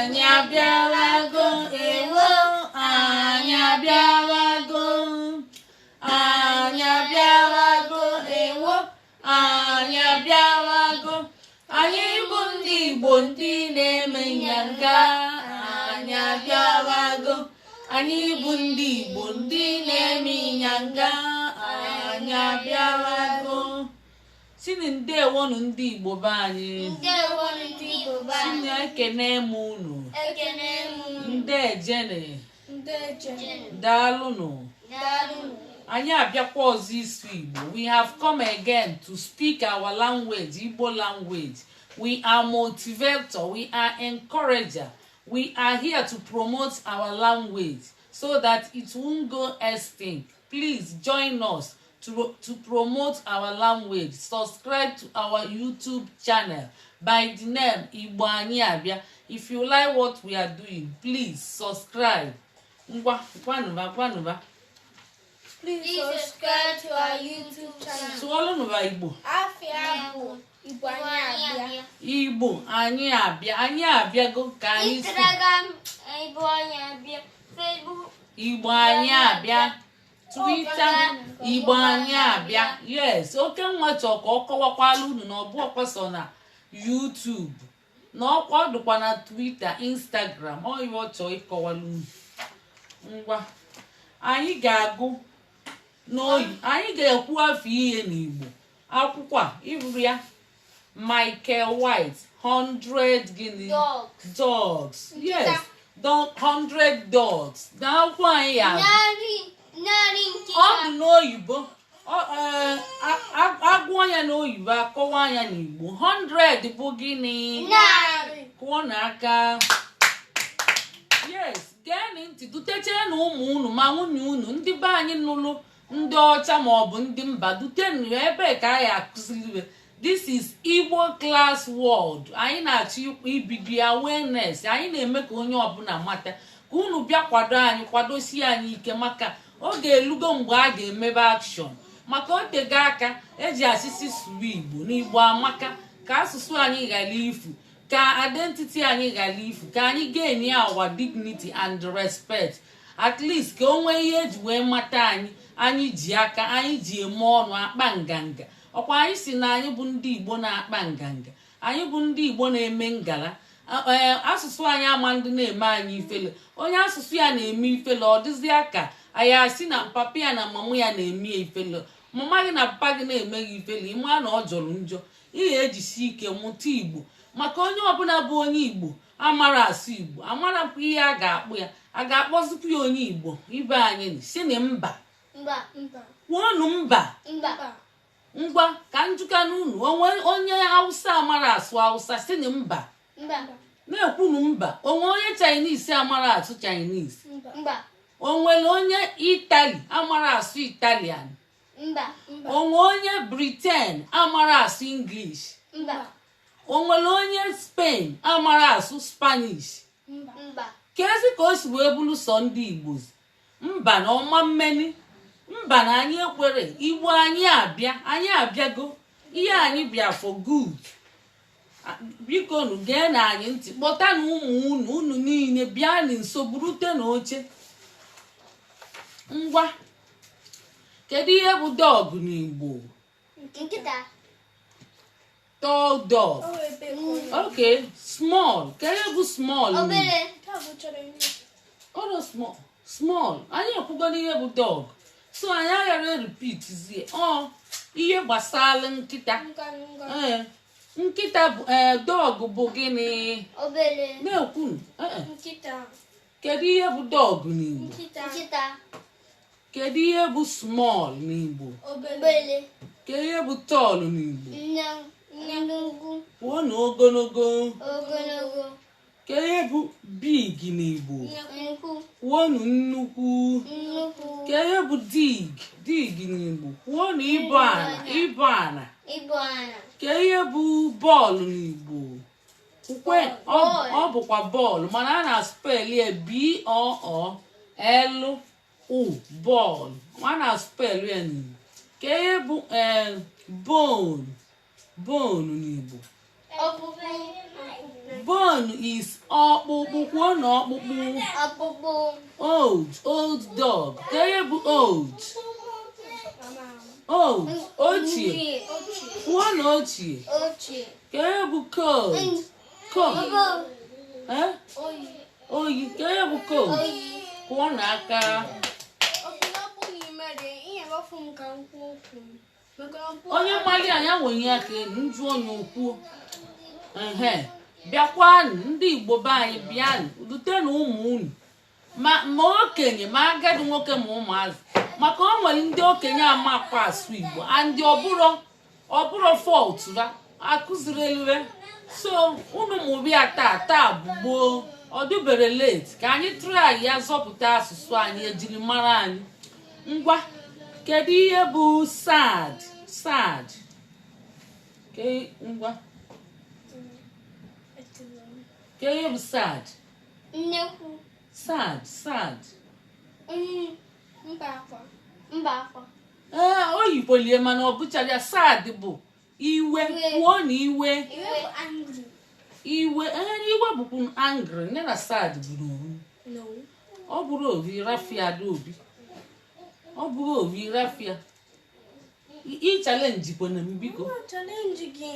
Anyị abịalago, ewo, anyị abịalago. Anyị abịalago, ewo, anyị abịalago. Anyị bụ ndị Igbo, ndị na-eme nyanga. Anyị abịalago. Anyị bụ ndị Igbo, ndị na-eme nyanga. Anyị abịalago. Sini ndewonu, ndị Igbo be anyị. Ndewo, ndị Igbo be Sini anyị. Ekene m unu. Ekene m unu. Ndejene. Ndeje. Daalụnụ. Daalụnụ. Anyị abịakwa ọzọ ịsụ Igbo. We have come again to speak our language, Igbo language. We are motivator, we are encourager. We are here to promote our language so that it won't go extinct. Please join us to promote our language. Subscribe to our YouTube channel by the name Igbo Anyị Abịa. If you like what we are doing, please subscribe. Ngwa, gwanụba, gwanụba. Please subscribe to our YouTube channel. Sụọlụnụba Igbo. Afa bụ Igbo Anyị Abịa. Igbo Anyị Abịa. Anyị abịago ka anyị si Instagram, Igbo Anyị Abịa. Facebook. Igbo Anyị Abịa. Twitter, Igbo Anyị Abịa. Yes, oke nwa chọọ ka ọ kọwakwala unu na ọ bụ ọkwa na YouTube na ọkwa, ọ dịkwa na Twitter, Instagram. Ọ ihe ọ chọọ ịkọwala unu. Ngwa, anyị ga-agụ n'oyi, anyị ga-ekwu afọ ihe n'Igbo. Akwụkwọ a ịbụrụ ya, Michael White, 100 gịnị? Dogs. Dogs, yes, 100 dogs na akwụkwọ anyị ya. 100 nkịta. Ọ dị n'oyibo. Agụọ ya n'oyibo, akọwa ya n'Igbo. 100 bụ gịnị? 100. Kụọ n'aka. Yes, geenụ ntị, dutechee na ụmụ unu ma nwunye unu, ndị be anyị nụlụ ndị ọcha ma ọ bụ ndị mba, dutenụ ya ebe ka anyị akụziriwe. This is Igbo Class World. Anyị na-achọ ibido awareness. Anyị na-eme ka onye ọbụla mata, ka unu bịa kwado anyị, kwadosie anyị ike, maka oge elugo mgbe a ga-emebe action, maka otego aka eji asịsị sụrụ Igbo n'Igbo amaka, ka asụsụ anyị ghara ifu, ka identity anyị ghara ifu, ka anyị gain our dignity and respect, at least ka o nwee ihe eji wee mata anyị. Anyị ji aka anyị ji eme ọnụ akpa nganga. Ọkwa anyị si na anyị bụ ndị Igbo na-akpa nganga, anyị bụ ndị Igbo na-eme ngala. Ee, asụsụ anyị ama ndị na-eme anyị ifele. Onye asụsụ ya na-eme ifele, ọ dịzịa ka anyị asị na papa ya na mama ya na-eme ya ifele. Mama gị na papa gị na-eme gị ifele, ịma na ọ jọrọ njọ. Ị ga-ejisi ike mụta Igbo, maka onye ọbụla bụ onye Igbo amara asụ Igbo, amarakwa ihe a ga-akpụ ya, a ga-akpọzikwa ya onye Igbo ibe anyị? Si na mba. Mba. Mba. Kwuonu mba. Mba. Ngwa, ka njuka n'unu, onwe onye Hausa amara asụ Hausa? Si na mba. Mba. Na-ekwunu mba. Onwe onye Chinese amara asụ Chinese? Mba. Onwere onye Itali amara asụ Italian? Mba. Onwe onye Britain amara asụ English? Mba. Onwere onye Spain amara asụ Spanish? Mba. Ka ezi ka o si wee bụrụ sọ ndị Igbo? Mba na ọma mmeni, mba na anyị ekwere. Igbo Anyị Abịa, anyị abịago. Ihe anyị bịa for good. Biko nu, gee na anyị ntị, kpọta na ụmụ unu, unu niile bịa nso, burute na oche. Ngwa, kedu ihe bụ dog n'Igbo? Nkịta. Tall dog. Okay, small. Kedu ihe bụ small n'Igbo? Obere. Ọrụ small, small. Anyị ekwugo n'ihe bụ dog, so anyị aghara repeat zie. Ọ ihe gbasara nkịta. Ee, nkịta bụ, ee, dog bụ gịnị? Obere. Na-ekwu, ee. Nkịta. Kedu ihe bụ dog n'Igbo? Nkịta. Nkịta. Kedu ihe bụ small n'Igbo? Obere. Kedu ihe bụ tall n'Igbo? Nne, nnukwu. Kwuo na ogologo. Ogologo. Kedu ihe bụ big n'Igbo? Nnukwu. Kwuonu nnukwu. Nnukwu. Kedu ihe bụ dig, dig n'Igbo? Kwuonu ịbụ ana, ịbụ ana. Ịbụ ana. Kedu ihe bụ bọọlụ n'Igbo? Ukwe ọ. Bọọlụ. Ọ bụkwa bọọlụ, mana a na-spell ya B O O L U, bọọlụ. A na-spell ya n'Igbo. Kedu ihe bụ ee bone, bone n'Igbo? Ọkpụkpụ. Bone is ọkpụkpụ. Kwuo na ọkpụkpụ. Ọkpụkpụ. Old, old dog. Ka ihe bụ old? Old, ochie. Kwuo na ochie. Ochie. Ka ihe bụ cold? Cold. Eh? Oyi. Oyi. Ka ihe bụ cold? Oyi. Kụọ n'aka. Ọkpụkpụ mere ihe ọfụ m ka m kwuo okwu. Maka ọ bụ- Onye mali anya wenye aka elu, njụ onye okwuo. Ehe, bịakwanụ, ndị Igbo be anyị, bịanụ, dutenụ ụmụ unu, ma okenye ma agadi nwoke ma ụmụazị, maka o nwere ndị okenye amakwa asụ Igbo, and ọbụrụ fault ha akụziri elue. So unu mụbịa taa. Taa bụ gboo, ọ dịbere late ka anyị try ya zọpụta asụsụ anyị, ejiri mara anyị. Ngwa, kedu ihe bụ sad? Sad. Ngwa, ke ihe bụ sad? Nnekwu. Sad, sad. Mba akwa. Mba akwa. Ee, o yikwelie, mana ọ bụchara ya. Sad bụ iwe. Iwe. Kwuo na iwe. Iwe bụ angry. Iwe, ee, iwe bụkwa angry. Ya na sad bụrụ owu. No. Ọ bụrụ ovi rafia, obi ọ bụrụ ovi rafia. I challenge kwana m, biko. Challenge gị.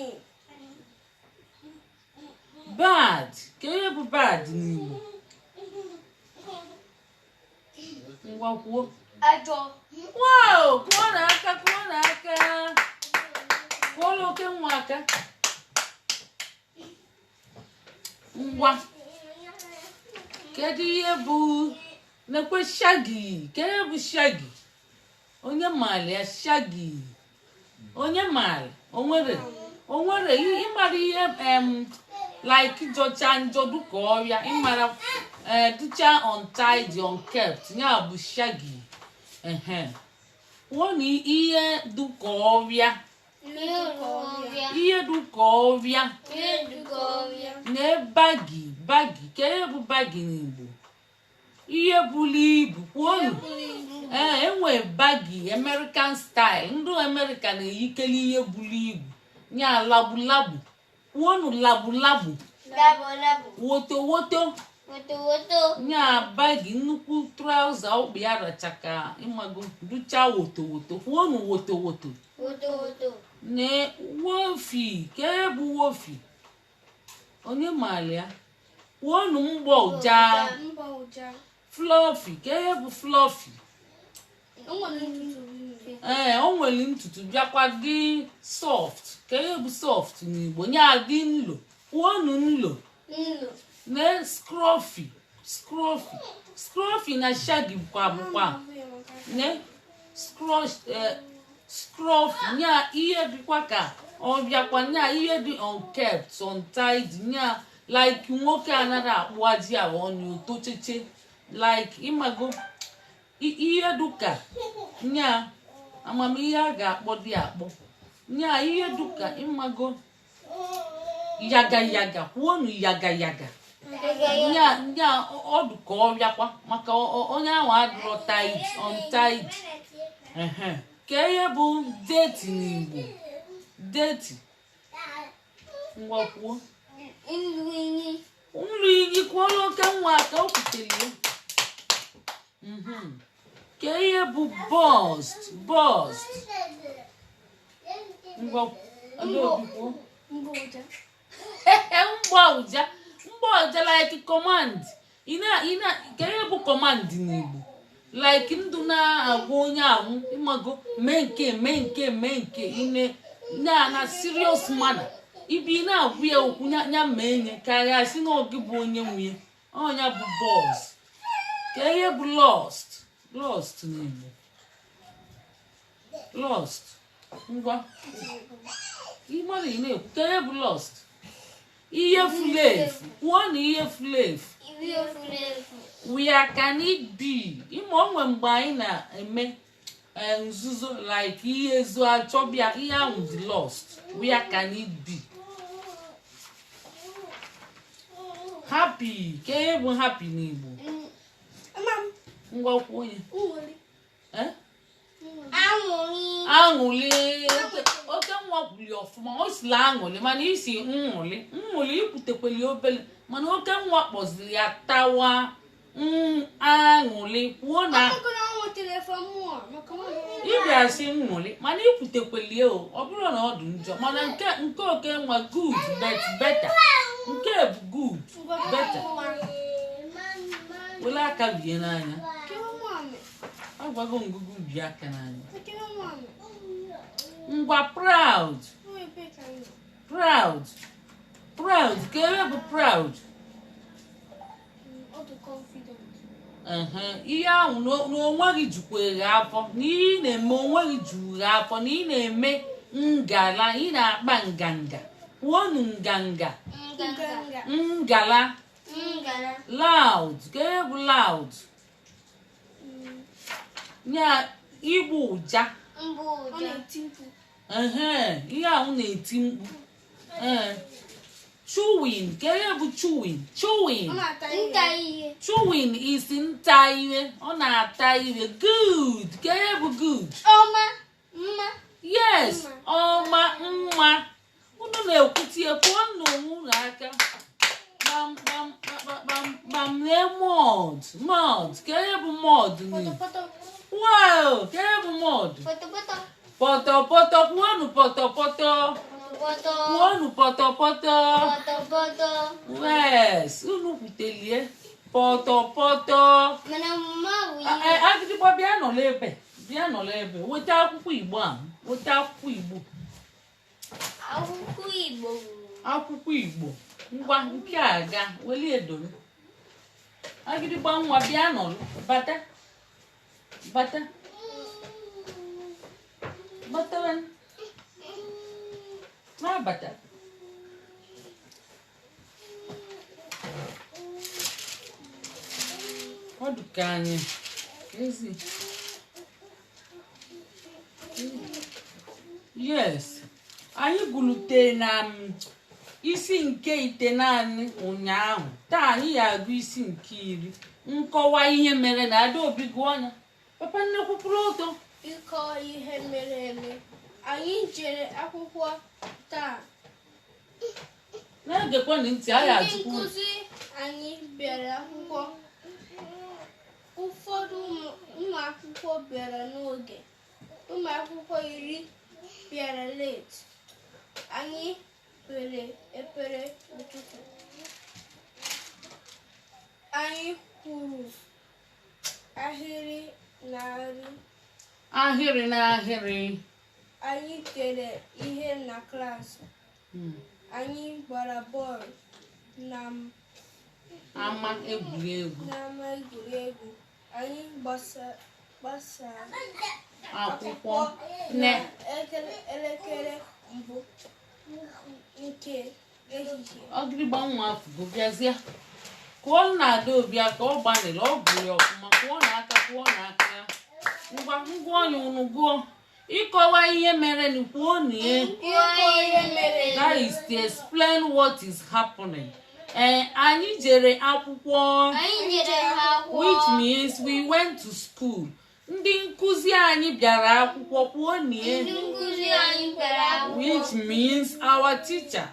Bad. Ka ihe bụ bad n'Igbo? Ngwa, kwuo. Ajọ. Wow! Kụọ n'aka, kụọ n'aka, kụọla oke nwa aka. Ngwa, kedu ihe bụ nekwe shaggy? Kedu ihe bụ shaggy? Onye maara ya? Shaggy, onye maara? Onwere, onwere ịmara ihe like jọcha njọ dụka ọrịa, ịmara ee, dụcha untidy, unkept, ya bụ shaggy. Ehe, kwuo na ihe dụka ọrịa. Ihe dụka ọrịa. Na baggy, baggy. Ka ihe bụ baggy n'Igbo? Ihe buru ibu. Kwuonu. Ee, enwe baggy American style. Ndị America na-eyikeli ihe buru ibu, ya labulabu. Kwuonu labulabu. Woto woto. Nya baggy, nnukwu trouser, ọkpụ ya rachaka, ịmago, ducha woto woto. Kwuonu woto woto. Na wofi. Ka ihe bụ wofi? Onye maara ya? Kwuonu mgbọ ụja. Fluffy. Ka ihe bụ fluffy? Ee, o nwere ntutu, bịakwa dị soft. Ka ihe bụ soft n'Igbo? Nya dị nlo. Kwuonu nlo. Na scruffy, scruffy. Scruffy na shaggy bụkwa ne scruffy, nya ihe dịkwa ka ọ bịakwa, nya ihe dị unkept, untidy, nya like nwoke anaghị akpụ ajị ahụ ọnụ otocheche, like ịmago ihe dụka nya amamihe a ga-akpọ dị akpọ, nya ihe dụka, ịmago, yaga yaga. Kwuonu yaga yaga. Nya nya ọdụ ka ọ bịakwa maka onye ahụ adịrọ tidy, untidy. Ehe, ka ihe bụ dirty n'Igbo? Dirty. Ngwa, kwuo. Nlu inyi. Kwuola oke nwa ka o kwutere ya. Ka ihe bụ burst? Burst. Ngwa, Adaobi, kwuo. Mgba ụja, mgba ụja, like command. Ị na ka ihe bụ command n'Igbo? Like ndụ na-agwa onye ahụ, ịmago, mee nke, mee nke, mee nke ine na na serious manner. Ibi ị na-agwa ya okwu ya mee nye karịa si na ọ gị bụ onye nwunye ọnya bụ boss. Ka ihe bụ lost? Lost n'Igbo, lost. Ngwa, ịmara ị na-ekwu. Ka ihe bụ lost? Ihe furu efu. Kwuo na ihe furu efu. Where can it be? Ịma onwe mgbe anyị na-eme nzuzo, like ihe ezo achọbịa, ihe ahụ dị lost. Where can it be? Happy. Ka ihe bụ happy n'Igbo? Ngwa, kwuo ya. Eh? Aṅụli. Oke nwa kwuli ọfụma, o sila aṅụlị, mana isi nṅụlị nṅụlị ikwutekweli obele, mana oke nwa kpọziri ya tawa aṅụlị. Kwuo na Maka na ọ nwetara efe mmụọ maka na ị bịa sị nṅụlị, mana ikwutekwelie o. Ọ bụrụ na ọ dị njọ, mana nke oke nwa good, but better nke bụ good, better. Wele aka bie n'anya. Agwago ngụgụ bie aka n'anya. Ngwa, proud, proud, proud. Ka ebe bụ proud? Ehe, ihe ahụ n'onwe gị jukwere afọ na ihe ị na-eme, onwe gị juru gị afọ na ị na-eme ngala, ị na-akpa nganga. Kwuonu nganga. Ngala. Loud. Ka ebe bụ loud? Nya igbu ụja. Ehe, ihe ahụ na-eti mkpu. Ee, chewing. Ka ihe bụ chewing? Chewing, chewing is nta ihe, ọ na-ata ihe. Good. Ka ihe bụ good? Ọma mma. Yes, ọma mma. Unu na-ekwutie, kwuo nna onwe unu aka gbam gbam gbam gbam gbam. Na mud, mud. Ka ihe bụ mud n'Igbo? Wow, ka ihe bụ mud? Pọtọpọtọ. Kwuonu pọtọpọtọ. Kwuonu pọtọpọtọ. Yes, unu kwutelie pọtọpọtọ. Agịdịgba, bịa nọrọ ebe, bịa nọrọ ebe. Weta akwụkwọ Igbo ahụ, weta akwụkwọ Igbo. Akwụkwọ Igbo. Akwụkwọ Igbo. Ngwa, nke a ga welie doro. Agịdịgba nwa, bịa nọrọ. Bata, bata, batawa na-abata. Ọ dị ka anyị ezi. Yes, anyị gụlute na isi nke 9 ụnyaahụ. Taa anyị ya-agụ isi nke 10, nkọwa ihe mere na. Adaobi, gụọ anya. Papa nnekwu, kwụrụ ọtọ. Ịkọ ihe mere eme. Anyị jere akwụkwọ taa. Na-egekwanụ ntị, anyị Ndị ajụkwu. nkụzi anyị bịara akwụkwọ. Ụfọdụ ụmụ akwụkwọ bịara n'oge. Ụmụ akwụkwọ 10 bịara late. Anyị kpere ekpere ụtụtụ. Anyị kwuru ahịrị n'ahịrị. Ahịrị n'ahịrị. Anyị dere ihe na klaasị. Anyị gbara bọọlụ na ama egwuregwu. N'ama egwuregwu. Anyị gbasara akwụkwọ ne elekere 1 nke ehihie. Ọgịrịgba nwa afụgo, bịazie kụọ nna Adaobi aka. Ọ gbanịrị, ọ gụrụ ya ọfụma. Kụọ n'aka, kụọ n'aka. Ngwa ngwa, ọnya unu gụọ ịkọwa ihe mere na kwuo na ihe. Ịkọ ihe mere. That is to explain what is happening. Ee, anyị jere akwụkwọ. Anyị jere akwụkwọ. Which means we went to school. Ndị nkụzi anyị bịara akwụkwọ. Kwuo na ihe. Ndị nkụzi anyị bịara akwụkwọ. Which means our teacher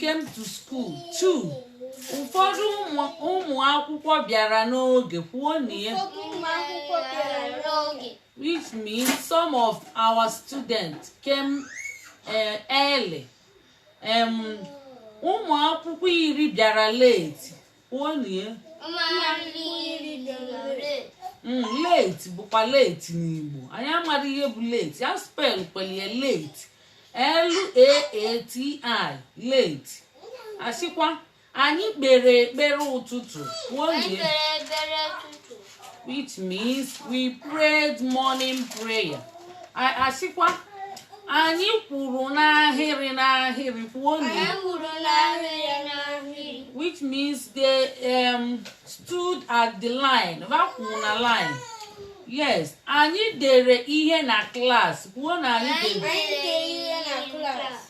came to school too. Ụfọdụ ụmụ akwụkwọ bịara n'oge. Kwuo na ihe. Ụfọdụ ụmụ akwụkwọ bịara n'oge. Which means some of our students came early. Ụmụ akwụkwọ 10 bịara late. Kwuo na ihe. Ụmụ akwụkwọ 10 bịara late. Late bụkwa late n'Igbo. Anyị amara ihe bụ late ya. Spell kwelie late, L-A-A-T-I, late. Asịkwa anyị kpere ekpere ụtụtụ. Kwuo na Anyị ihe. kpere ekpere ụtụtụ. Which means we prayed morning prayer. Asịkwa anyị kwuru n'ahịrị n'ahịrị. Kwuo na Anyị kwuru n'ahịrị n'ahịrị. Which means they stood at the line. Va kwuru na line. Yes, anyị dere ihe na class. Kwuo na anyị Anyị dere. dere ihe na klaasị.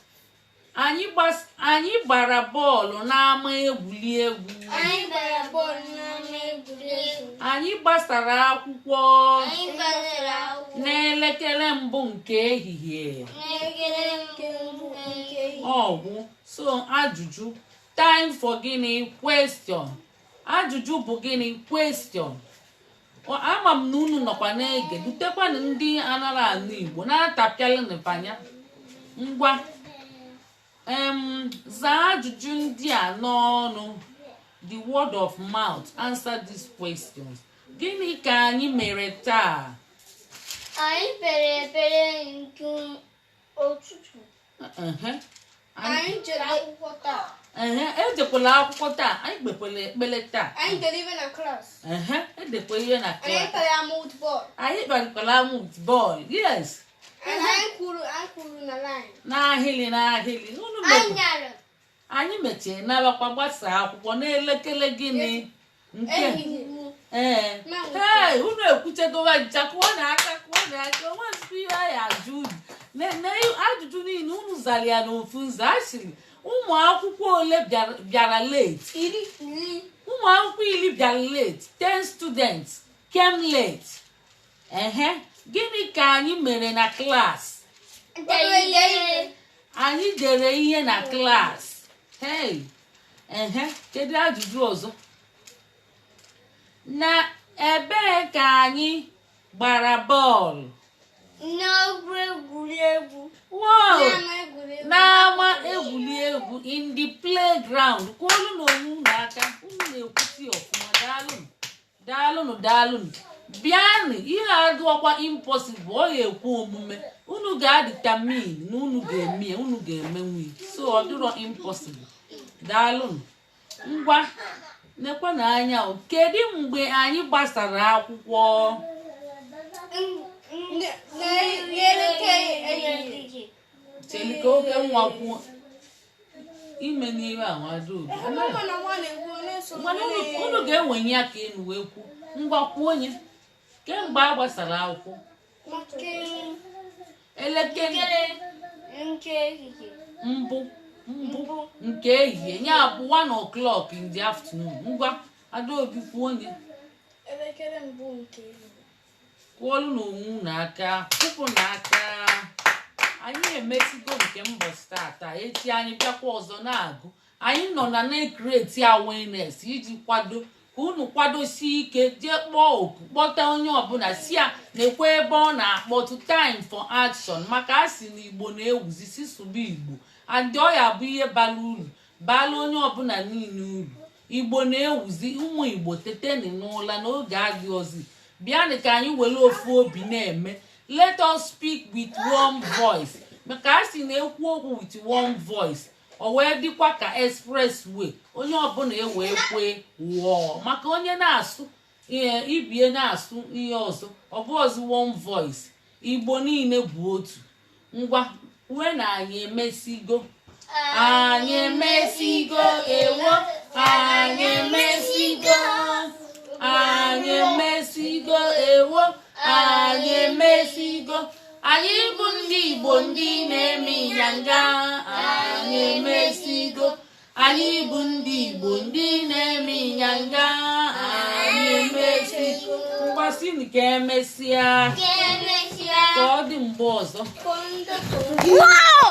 Anyị gbara bọọlụ n'ama egwuregwu. Anyị gbara bọọlụ n'ama egwuregwu. Anyị gbasara akwụkwọ Anyị gbasara akwụkwọ n'elekere 1 nke ehihie. N'elekere mbụ nke ehihie. Ọgwụ. So ajụjụ, time for gịnị? Question. Ajụjụ bụ gịnị? Question. Ama m na unu nọkwa na-ege. Dutekwanụ ndị anara anụ Igbo na-atapịalịnịbanya. Ngwa, zaa ajụjụ ndị a n'ọnụ, the word of mouth. Answer these questions. Gịnị ka anyị mere taa? Anyị kpere ekpere nke ụtụtụ. Ehe. Anyị jere akwụkwọ taa. Ehe, ejekwala akwụkwọ taa. Anyị kpekwala ekpere taa. Anyị dere ibe na class. Ehe, edekwa ihe na Anyị class. kpara ama bọọlụ. Anyị kpalikwala ama bọọlụ, yes. Anyị kwuru na line. N'ahịrị, n'ahịrị unu Anyị mekwa. nyara. Anyị mechie nabakwa, gbasaa akwụkwọ n'elekere gịnị? Nke Ehihie. Ee. Hey, unu ekwuchegowa ncha. Kụọ na aka, kụọ na aka. Onwezikwa ihe anyị ajụ unu. Na ajụjụ niile unu zara ya n'ofu nza. A sịrị ụmụ akwụkwọ ole bịara late? 10. Ụmụ akwụkwọ 10 bịara late. 10 students came late. Ehe, gịnị ka anyị mere na class? Dere. Anyị dere ihe na class. Hey, ehe, kedu ajụjụ ọzọ? Na ebee ka anyị gbara bọọlụ? N'ogbe egwuregwu. Wow! N'ama egwuregwu. N'ama egwuregwu, in the playground. Kwuolu na onwe unu aka. Unu na-ekwusi ọfụma. Daalụnụ, daalụnụ, daalụnụ. Bịanụ, ihe adịọkwa impossible. Ọ ga-ekwe omume. Unu ga-determine na unu ga-eme ya, unu ga-emenwu ya. So ọ dịrọ impossible. Daalụnụ. Ngwa, nekwa na anya o. Kedu mgbe anyị gbasara akwụkwọ? N'elekere ehihie. Cheli ka oke nwa kwuo ime n'ihe a. Nwadaobi. Mama na nwa na-ekwu na-eso. Mana unu ga-enwenye aka enu wee kwuo. Ngwa, kwuo onye kemgbe a gbasara akwụkwọ. Elekere nke ehihie. Mbụ nke ehihie, ya bụ 1 o'clock in the afternoon. Ngwa, Adaobi, kwuo onye. Elekere mbụ nke ehihie. Kwụọlụ na onwe unu aka. Kwụpụ na aka. Anyị emesigo nke mbọchị tata. Echi anyị bịakwa ọzọ na-agụ. Anyị nọ na na-ecreate awareness iji kwado ka unu kwadosie ike jee kpọọ oku, kpọta onye ọbụla, si ya na-ekwe ebe ọ na-akpọtụ. Time for action, maka a sị na Igbo na-ewuzi, si sụba Igbo, and ọ ya bụ ihe bara uru, bara onye ọbụla niile uru. Igbo na-ewuzi. Ụmụ Igbo, teteni n'ụla n'oge adịghịzi. Bịanụ ka anyị were ofu obi na-eme. Let us speak with one voice, maka a sị na-ekwu okwu with one voice, o wee dịkwa ka expressway, onye ọbụla ewee kwee wụọ. Maka onye na-asụ ihe ibie, na-asụ ihe ọzọ, ọ bụ ọzọ one voice. Igbo niile bụ otu. Ngwa, uwe na anyị emesigo, anyị emesigo. Ewo, anyị emesigo, anyị emesigo. Ewo, anyị emesigo. Anyị bụ ndị Igbo, ndị na-eme ịnyanga. Anyị emesigo. Anyị bụ ndị Igbo, ndị na-eme ịnyanga. Anyị emesigo. Mgbasị ka emesịa. Ka emesịa. Ka ọ dị mgbe ọzọ. Wow!